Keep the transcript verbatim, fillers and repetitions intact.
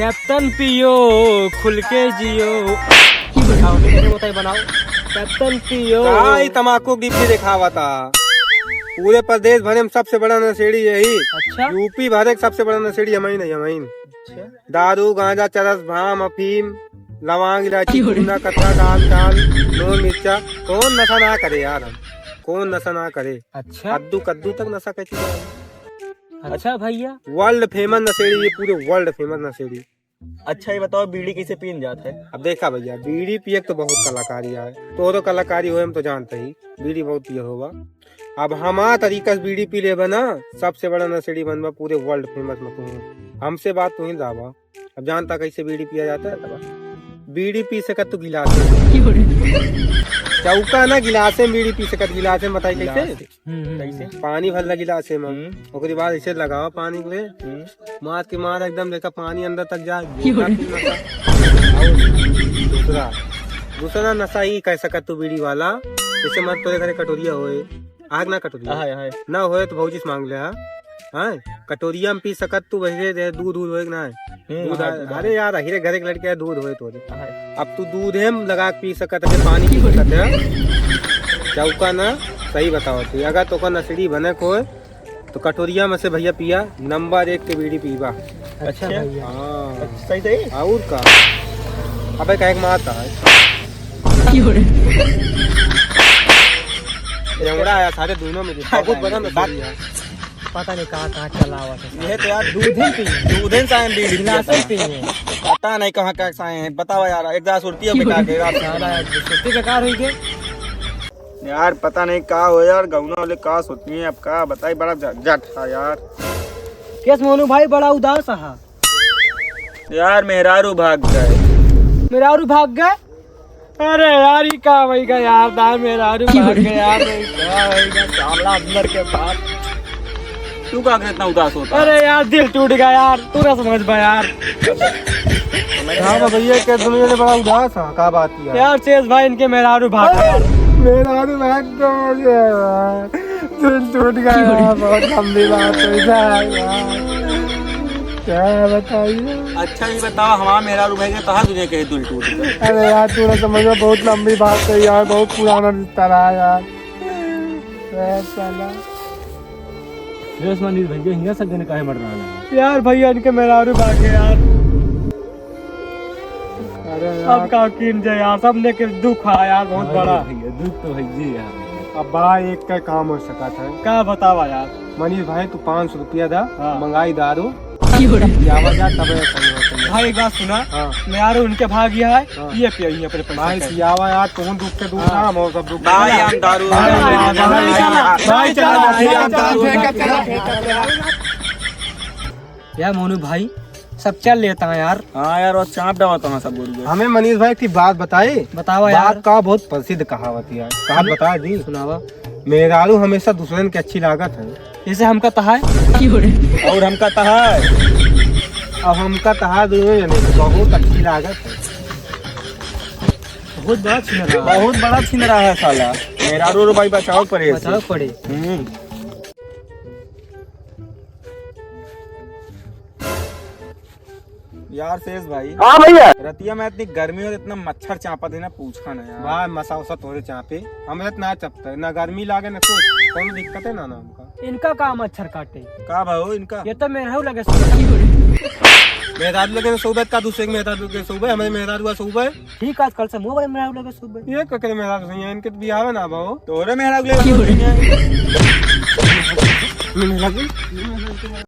कैप्टन पियो, खुल के जियो। बताओ, कैसे बताई, बनाओ। कैप्टन पियो। का ई तमाकू की डिब्बी देखावता? पूरे प्रदेश भरे में सबसे बड़ा नशेड़ी यही। अच्छा। यूपी भरे के सबसे बड़ा नशेड़ी हमही नहीं, हमही। अच्छा। दारू, गांजा, चरस, भांग, अफीम, लवांग, इलायची, चूना, कतरा, दाल, चाल, नून, मिर्चा, कौन नशा ना करे यार हम? कौन नशा ना करे? अच्छा। कद्दू, कद्दू तक नशा कर चुका है। अच्छा भैया। World famous नशेड़ी, ये पूरे world famous नशेड़ी। अच्छा, ये बताओ, बीड़ी कैसे पीन जात है? अब देखा भैया, बीड़ी पिए के तो बहुत कलाकारी है, तोहरो कलाकारी होए, हम तो जानते ही, बीड़ी बहुत पिए होगा। अब हमार तरीका से बीड़ी पी लेबा ना, सबसे बड़ा नशेड़ी बनबा पूरे world famous में तू। हमसे बात तू ही लावा। अब जानता कैसे बीड़ी पिया जाता है? बीड़ी पी सकत तू गिलास में। चौका ना, गिलासे में बीड़ी पी सकत, गिलासे में। बताई कैसे? गिलास। हम्म, हम्म, कैसे? हम्म। पानी भर ला गिलासे में। हम्म। ओकरे बाद ऐसे लगावा पानी के। हम्म। मार के मार एकदम, देखा पानी अंदर तक जाए। और दूसरा, दूसरा नशा ई कह सकत तू बीड़ी वाला, जैसे मत तोरे घरे कटोरिया होए, आग ना कटोरिया। हाय, हाय। ना होए तो भौजी से मांग ले, हाँ? हाँ? कटोरिया में पी सकत तू, वैसे दे, दूध, दूध होए कि ना है? हम्म, दूध हाँ, आ-, दूध अरे हाँ। यार, अहिरे घरे के लड़के हैं, दूध होए तो दे। हाँ। अब तू दूध है लगा के पी सकत है, पानी पी सकत है। चौका ना, सही बताओ तू, अगर तोका नशेड़ी बने को है, तो कटोरिया में से भैया पिया, नंबर एक के बीड़ी पीबा। अच्छा अच्छा। भैया। हाँ। अच्छा, सही, सही। और का? अबे कहे के मारता है। क्यों रे? रेवड़ा आया सारे दोनों में। बहुत बड़ा बात नशेड़ी है। पता नहीं कहाँ, कहाँ चला हुआ था। ये तो यार दूध ही पी, दूध ही साइन बीड़ी गिलास ही पी। पता नहीं कहाँ, कहाँ साइन है, बताओ यार, एक दास सुरती है बेकार के, रात साला सुरती बेकार हुई के। यार, पता नहीं का हो यार, गौना वाले का सोची हैं, अब का बताई, बड़ा झंझट है यार। केस मोनू भाई बड़ा उदास है। यार, मेहरारू भाग गए। मेहरारू भाग गए? अरे यार, ई का होई गा यार, दाई मेहरारू भाग गए यार, ई का होई गा, साला अंदर के बात। तू का इतना उदास होता है? अरे यार, दिल टूट गया यार, तू ना समझ पा यार। हाँ भैया, के दुनिया में बड़ा उदास है, का बात है? यार, शेष भाई इनके मेहरारू भाग गए। मेहरारू भाग तो हो गया यार। दिल टूट गया यार, बहुत लंबी बात है यार। क्या बताइए? अच्छा, ये बताओ, हमारा मेहरारू भाग गए, तोहार दुनिया के दिल टूट गए। अरे यार, तू ना समझो, बहुत लंबी बात है यार, बहुत पुराना रिश्ता रहा यार। ए, साला। रे उस्मान, इस भैया हियां से गन काहे मर रहा है? यार भैया, इनके मेहरारू भाग गए यार। अरे यार। अब का कीन जाए यार, सबने के दुख है यार, बहुत हाँ बड़ा। भैया, दुख तो है जी यार। अब बड़ा एक का काम हो सकत है। का बतावा यार? मनीष भाई, तू पाँच सौ रुपया दा, हाँ। मंगाई दारू। पियावा जा, तबे सही होता है। भाई, एक बात सुना। हाँ। मेहरारू उनके भाग गया है, हाँ। ये पिया, ये अपने पैसा भाई, का। पियावा यार, तुम दुख के दूर हाँ। ना, हम और सब दुख भाई, के हम दारू भाई, भाई, भाई, भाई, चला, भाई, चला, भाई, चला, चला, चला, चला। यार मोनू भाई, सब चल लेता है यार। हाँ यार, और चाप डालता है सब गोरू। हमें मनीष भाई की बात बताई। बतावा बात यार। का बहुत प्रसिद्ध कहावत है यार। कहावत बता दी। सुनावा। मेहरारू हमेशा दूसरन के अच्छी लागत है। जैसे हमका तहाय। और हमका तहाय। अब हमका तहाय दोनों जने के बहुत अच्छी लागत है। बहुत बड़ा छिनरा है। बहुत बड़ा छिनरा है साला। मेहरारू रो भाई बचाओ पड़े। बचाओ पड़े। हम्म। यार शेष भाई। हाँ भैया। रतिया में इतनी गर्मी और इतना मच्छर चापत है ना, पूछा ना यार। भाई, मसा उसा तोरे चापे, हम इतना चापते, ना गर्मी लागे ना कुछ, कोनो दिक्कत है ना, ना हमका। इनका का मच्छर काटे? का भाई हो इनका? ये तो मेहरारू लगे सोवे। मेहरारू लगे सोवे का, दूसरे के मेहरारू लगे सोवे, हमारे मेहरारू सोवे। ठीक, आजकल से मोबाइल मेहरारू लगे सोवे। ये ककरे मेहरारू सही है, इनके तो बियाह ना भाई। तोरे मेहरारू लगे सोवे। मेहरारू